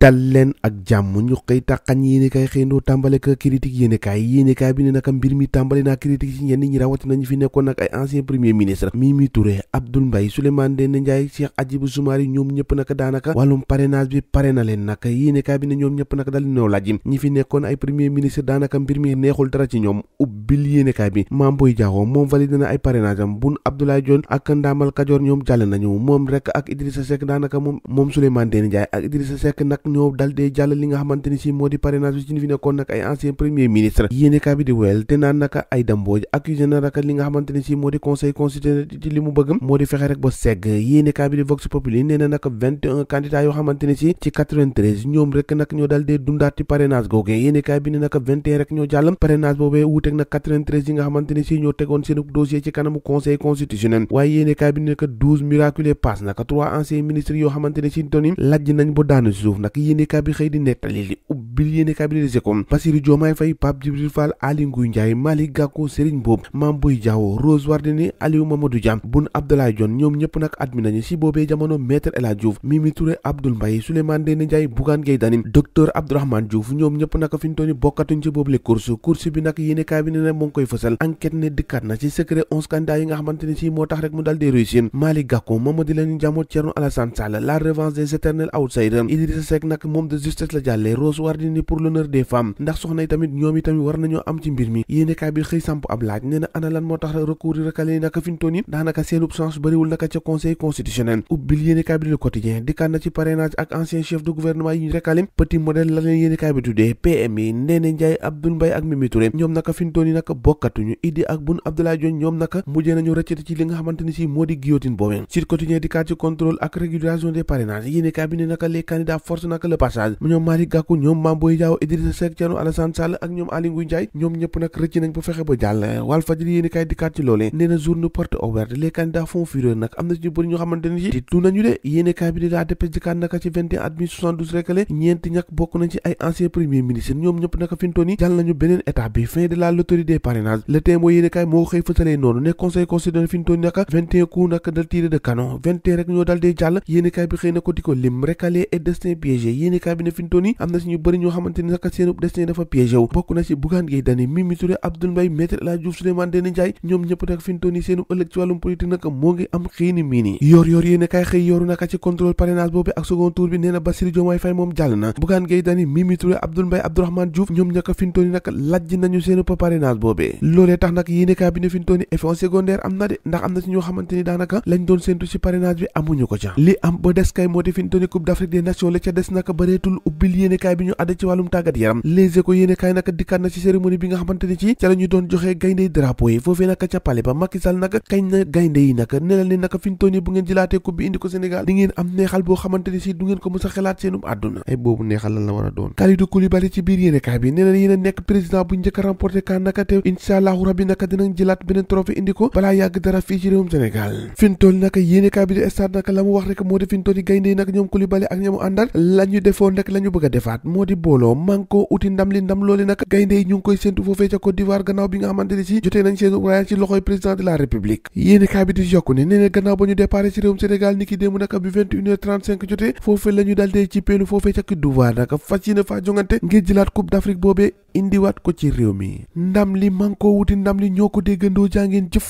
dal leen ak jàmm ñu xëy taxañ yéenekaay xëyndoo tàmbale ka critique yéenekaay bi ne naka mbir mi tàmbale naa critique ci ñenn ñi rawatina ñu fi nekkoon nag ay ancien premier ministre Mimi Touré Abdoul Mbaye Souleymane Ndéné Ndiaye Cheikh Hadjibou Soumaré ñoom ñëpp naka daanaka wàllum parrainage bi pare na leen nag yéenekaay bi ne ñoom ñëpp naka dal dinoo laaj ñi fi nekkoon ay premier ministre daanaka mbir mi neexul dara ci ñoom ubbil yéenekaay bi Mame Boye Diao moom validé na ay parrainage am Boun Abdallah Dionne ak Ndamal Kajoor ñoom jàll nañu moom rek ak Idrissa Seck daanaka moom Souleymane Ndéné Ndiaye ak Idrissa Seck nag ñoo dal dee jàll li nga xamante ni si moo di parrainage bi ci ñu fi nekkoon nag ay ancien premier ministre yéenekaay bi di wel te naan naka Aïda Mbodj accusé na naka li nga xamante ni si moo di conseil constitutionnel ci li mu bëgg moo di fexe rek ba segg yéenekaay bi di Vox Populi nee na naka 21 candidats yoo xamante ni si ci 93 ñoom rek nag ñoo dal dee dundaat ci parrainage googu yéenekaay bi ne naka 21 rek ñoo jàll parrainage boobee wuuteeg nag 93 yi nga xamante ni si ñoo tegoon seen dossier ci kanamu conseil constitutionnel waaye yéenekaay bi ne naka 12 miraculés passe naka 3 anciens ministres yoo xamante ni si toni lajj nañ ba daanu si suuf nag yéenekaay bi xëy di nettali li ubbil yéenekaay bi di Les Échos Bassirou Diomaye Faye Pape Djibril Fall Aly Ngouille Ndiaye Malick Gakou Serigne Mboup Mame Boye Diao Rose Wardini Aliou Mamadou Dia Boun Abdallah Dionne ñoom ñëpp nag admis nañu si boobee jamono Maître El Hadji Diouf Mimi Touré Abdoul Mbaye Souleymane Ndéné Ndiaye Bougane Gueye Dany docteur Abdourahmane Diouf ñoom ñëpp nag fi ñu tooni bokkatuñ ci boobu le course bi nag yéenekaay bi ne na moo ngi koy fësal enquête ne dikkaat na ci secret 11 candidats yi nga xamante ni si moo tax rek mu dal di réussir Malick Gakou Mamadou Lamine Diamo Thierno Alassane Sall la revanche des éternels outsiders Idrissa Seck nag moom de justice la jàllee Rose Wardini pour l'honneur des femmes ndax soxna yi tamit ñoom itamit war nañoo am ci mbir mi yéenekaay bi xëy samp ab laaj nee na ana lan moo tax recours yi recalé yi naka fi ñu toon yi daanaka seenub chance bëriwul naka ca conseil constitutionnel ubbil yéenekaay bi Le Quotidien dikkaat na ci parrainage ak ancien chef de gouvernement yi ñu recalé petit modèle la leen yéenekaay bi tuddee PMI Ndéné Ndiaye Abdoul Mbaye ak Mimi Touré ñoom naka fi ñu toon yi naka bokkatuñu Idi ak Boun Abdallah Dionne ñoom naka mujjee nañu rëccati ci li nga xamante ni si moo di guillotine boobee Sud Quotidien dikkaat ci contrôle ak régulation des parrainages yéenekaay bi ne naka les candidats force naka le passage ñoom Malick Gakou ñoom Mame Boye Diao Idrissa Seck Thierno Alassane Sall ak ñoom Aly Ngouille Ndiaye ñoom ñëpp nag rëcc nañ ba fexe ba jàll Walfadjri yéenekaay dikkaat ci loolee nee na journée porte ouverte les candidats font fureur nag am na ci ñu bëri ñoo xamante ni si tiitu nañu de yéenekaay bi di La Dépêche dikkaat naka ci 21 admis 72 recalés ñeenti ñak bokk nañ ci ay ancien premier ministre ñoom ñëpp naka fi ñu toon yi jàll nañu beneen étape bi fin de la loterie des parrainages le Témoin yéenekaay moo xëy fësalee noonu ne conseil constitutionnel fi ñu toon yi naka 21 coups naka dal tiré de canon 21 rek ñoo dal dee jàll yéenekaay bi xëy na ko di ko lim recalés et destin piégé yéenekaay bi ne fi ñu toon yi am na ci ñu bëri ñoo xamante ni naka seenub destin dafa piégé wu bokk na ci Bougane Gueye Dany Mimi Touré Abdoul Mbaye Maître El Hadji Diouf Souleymane Ndéné Ndiaye ñoom ñëpp nag fi ñu toon yi seenub ëllëg ci wàllum politique naka moo ngi am xiini miini yor yéenekaay xëy yoru naka ci contrôle parrainage boobu ak second tour bi nee na Bassirou Diomaye Faye moom jàll na Bougane Gueye Dany Mimi Touré Abdoul Mbaye Abdourahmane Diouf ñoom ñaka fi ñu toon yi naka lajj nañu seenub parrainage boobee loolee tax nag yéenekaay bi ne fi ñu toon yi effet secondaire am na de ndax am na ci ñoo xamante ni daanaka lañ doon séntu ci parrainage bi amuñu ko ca li am ba des kay moo di fi ñu toon yi Coupe d'Afrique des Nations la ca des naka bareetul ubbil yéenekaay bi ñu àdde ci wàllum tàggat yaram Les Échos yéenekaay naka dikkaat na ci cérémonie bi nga xamante ni ci ca la ñu doon joxe gaynde drapeau yi foofee naka ca palais ba Macky Sall naka kañ na gaynde yi naka nelal ni naka fi ñu toon yi bu ngeen jëlaatee coupe bi indi ko Sénégal di ngeen am neexal boo xamante ni si du ngeen ko mës a xalaat seenum àdduna ay boobu neexal lan la war a doon Kalidou Koulibaly ci biir yéenekaay bi nee na yéen a nekk président bu njëkk a remporté kan naka te incha allahu rabbi naka dinañ jëlaat beneen trophée indi ko balaa yàgg dara fii ci réewum Sénégal fi ñu toll naka yéenekaay bi di stade naka la mu wax rek moo di fi ñu toll yi gaynde yi nag ñoom Koulibaly ak ñamu àndal la ñu defoon rek la ñu bëgg a defaat moo di booloo man ko uti ndam li ndam loole nag gaynde yi ñu ngi koy séntu foofee ca Côte d'Ivoire gannaaw bi nga xamante ni si jotee nañ seen voyage ci loxoy président de la République yéenekaay bi di yokku ne nee na gannaaw ba ñu déparé ci réewum Sénégal ni ki démb naka bi 21h35 jotee foofee la ñu daldee ci peelu foofee ca Côte d'Ivoire naka fas yéene faa jongante ngir jëlaat Coupe d'Afrique boobee indiwaat ko ci réew mi ndam li man ko wuti ndam li ñoo ko déggandoo jàngeen jëf